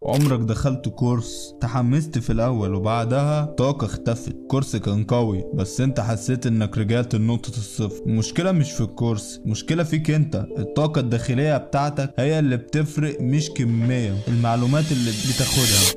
عمرك دخلت كورس تحمست في الاول وبعدها طاقة اختفت؟ كورس كان قوي بس انت حسيت انك رجعت لنقطة الصفر. المشكلة مش في الكورس، المشكلة فيك انت. الطاقة الداخلية بتاعتك هي اللي بتفرق، مش كمية المعلومات اللي بتاخدها.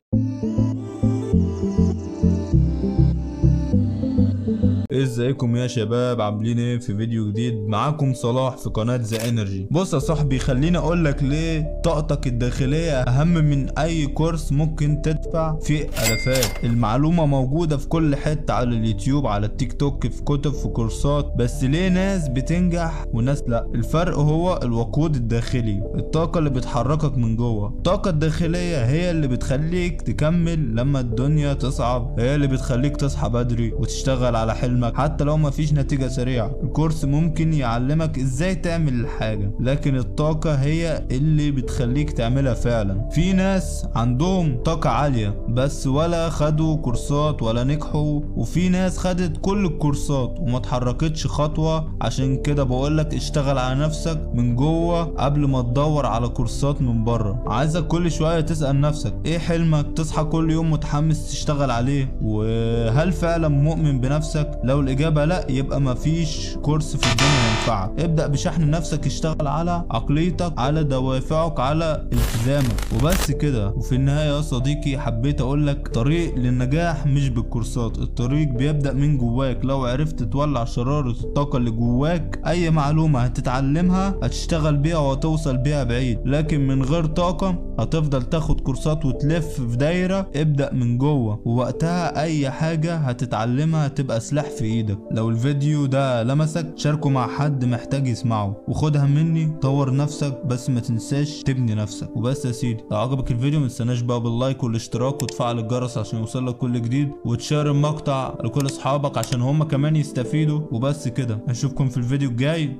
ازيكم يا شباب، عاملين ايه؟ في فيديو جديد معاكم صلاح في قناة The Energy. بص يا صاحبي، خليني اقولك ليه طاقتك الداخلية اهم من اي كورس ممكن تدفع فيه الافات. المعلومة موجودة في كل حتة، على اليوتيوب، على التيك توك، في كتب، في كورسات، بس ليه ناس بتنجح وناس لا؟ الفرق هو الوقود الداخلي، الطاقة اللي بتحركك من جوه. الطاقة الداخلية هي اللي بتخليك تكمل لما الدنيا تصعب، هي اللي بتخليك تصحى بدري وتشتغل على حلمك حتى لو مفيش نتيجة سريعة. الكورس ممكن يعلمك ازاي تعمل الحاجة، لكن الطاقة هي اللي بتخليك تعملها فعلا. في ناس عندهم طاقة عالية بس ولا خدوا كورسات ولا نجحوا، وفي ناس خدت كل الكورسات وما اتحركتش خطوة. عشان كده بقولك اشتغل على نفسك من جوه قبل ما تدور على كورسات من بره. عايزك كل شوية تسأل نفسك ايه حلمك، تصحى كل يوم متحمس تشتغل عليه، وهل فعلا مؤمن بنفسك؟ لو الإجابة لا، يبقى مفيش كورس في الدنيا ينفعك. ابدأ بشحن نفسك، اشتغل على عقليتك، على دوافعك، على التزامك، وبس كده. وفي النهاية يا صديقي، حبيت اقولك طريق للنجاح مش بالكورسات، الطريق بيبدأ من جواك. لو عرفت تولع شرارة الطاقة اللي جواك، اي معلومة هتتعلمها هتشتغل بيها وهتوصل بيها بعيد. لكن من غير طاقة هتفضل تاخد كورسات وتلف في دايرة. ابدأ من جوه، ووقتها اي حاجة هتتعلمها تبقى سلاح في ايدك. لو الفيديو ده لمسك شاركه مع حد محتاج يسمعه، وخدها مني، طور نفسك بس ما تنساش تبني نفسك. وبس يا سيدي، لو عجبك الفيديو ما تنساش بقى بال like والاشتراك وتفعل الجرس عشان يوصلك كل جديد، وتشير المقطع لكل اصحابك عشان هما كمان يستفيدوا. وبس كده، اشوفكم في الفيديو الجاي.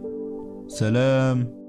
سلام.